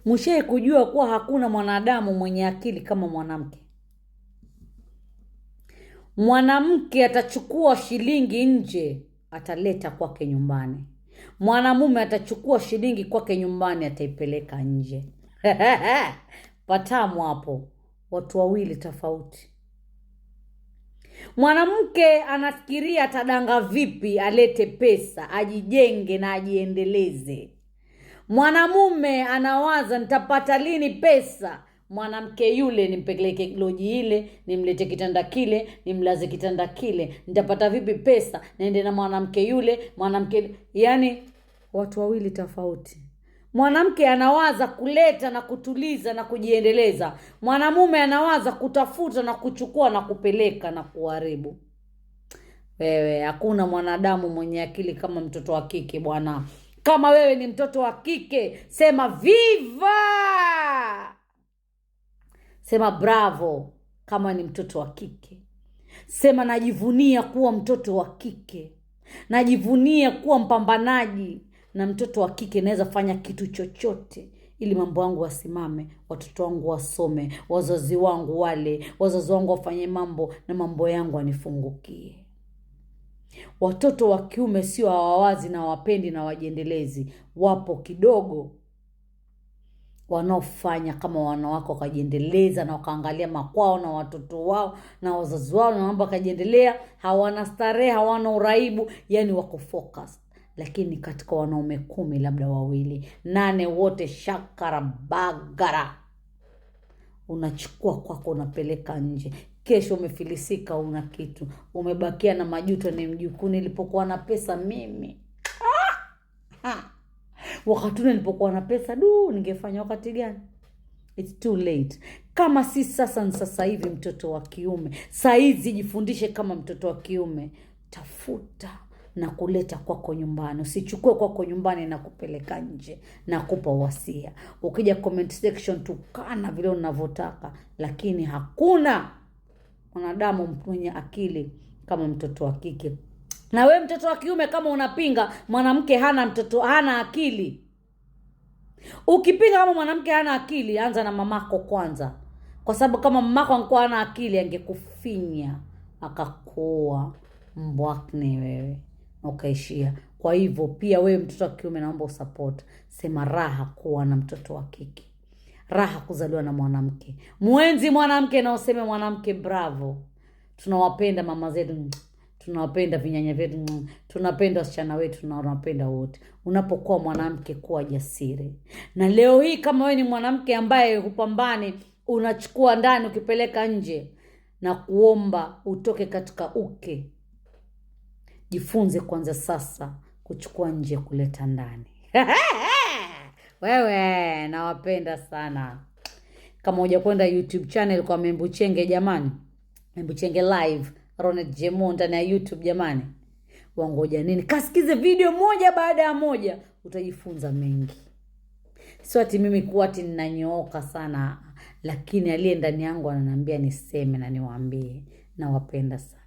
Mshae kujua kuwa hakuna mwanadamu mwenye akili kama mwanamke. Mwanamke atachukua shilingi nje, ataleta kwake nyumbani. Mwanamume atachukua shilingi kwake nyumbani, ataipeleka nje. Patamu hapo, watu wawili tofauti. Mwanamke anafikiria atadanga vipi alete pesa, ajijenge na ajiendeleze. Mwanamume anawaza nitapata lini pesa, mwanamke yule nimpeleke loji ile, nimlete kitanda kile, nimlaze kitanda kile, nitapata vipi pesa, niende na mwanamke yule, mwanamke. Yani watu wawili tofauti. Mwanamke anawaza kuleta na kutuliza na kujiendeleza, mwanamume anawaza kutafuta na kuchukua na kupeleka na kuharibu. Wewe, hakuna mwanadamu mwenye akili kama mtoto wa kike bwana. Kama wewe ni mtoto wa kike, sema viva, sema bravo. Kama ni mtoto wa kike, sema najivunia kuwa mtoto wa kike, najivunia kuwa mpambanaji na mtoto wa kike. Naweza fanya kitu chochote ili mambo yangu yasimame, watoto wangu wasome, wazazi wangu wale, wazazi wangu wafanye mambo na mambo yangu anifungukie. Watoto wa kiume sio hawawazi na wapendi na wajiendelezi, wapo kidogo wanaofanya kama wanawake wakajiendeleza na wakaangalia makwao na watoto wao na wazazi wao na mambo wakajiendelea, hawana starehe, hawana uraibu, yani wako focus. Lakini katika wanaume 10 labda 2, 8 wote shakara bagara, unachukua kwako unapeleka nje. Kesho umefilisika, una kitu, umebakia na majuto, ni mjukuu, nilipokuwa na pesa mimi wakati ule nilipokuwa na pesa du, ningefanya wakati gani? It's too late. Kama si sasa ni sasa hivi. Mtoto wa kiume saizi jifundishe kama mtoto wa kiume, tafuta na kuleta kwako nyumbani, usichukue kwako nyumbani na kupeleka nje. Nakupa wasia, ukija comment section tukana vile unavyotaka, lakini hakuna mwanadamu mwenye akili kama mtoto wa kike. Na we mtoto wa kiume kama unapinga mwanamke hana mtoto hana akili, ukipinga kama mwanamke hana akili, anza na mamako kwanza, kwa sababu kama mamako angekuwa hana akili angekufinya akakuoa mbwakne wewe ukaishia. Kwa hivyo pia wewe mtoto wa kiume naomba usupport, sema raha kuwa na mtoto wa kike, raha kuzaliwa na mwanamke, muenzi mwanamke na useme mwanamke bravo. Tunawapenda mama zetu, tunawapenda vinyanya vyetu, tunapenda wasichana wetu, tunawapenda wote. Unapokuwa mwanamke kuwa jasiri. Na leo hii kama wewe ni mwanamke ambaye hupambani, unachukua ndani ukipeleka nje, na kuomba utoke katika uke. Jifunze kwanza sasa kuchukua nje kuleta ndani. Wewe, nawapenda sana. Kama hujakwenda YouTube channel kwa Membuchenge jamani, Membuchenge live Ronet Jemo ndani ya YouTube jamani, wangoja nini? Kasikize video moja baada ya moja, utajifunza mengi. Sio ati mimi kuwa ati ninanyooka sana, lakini aliye ndani yangu ananiambia niseme na niwaambie. Nawapenda sana.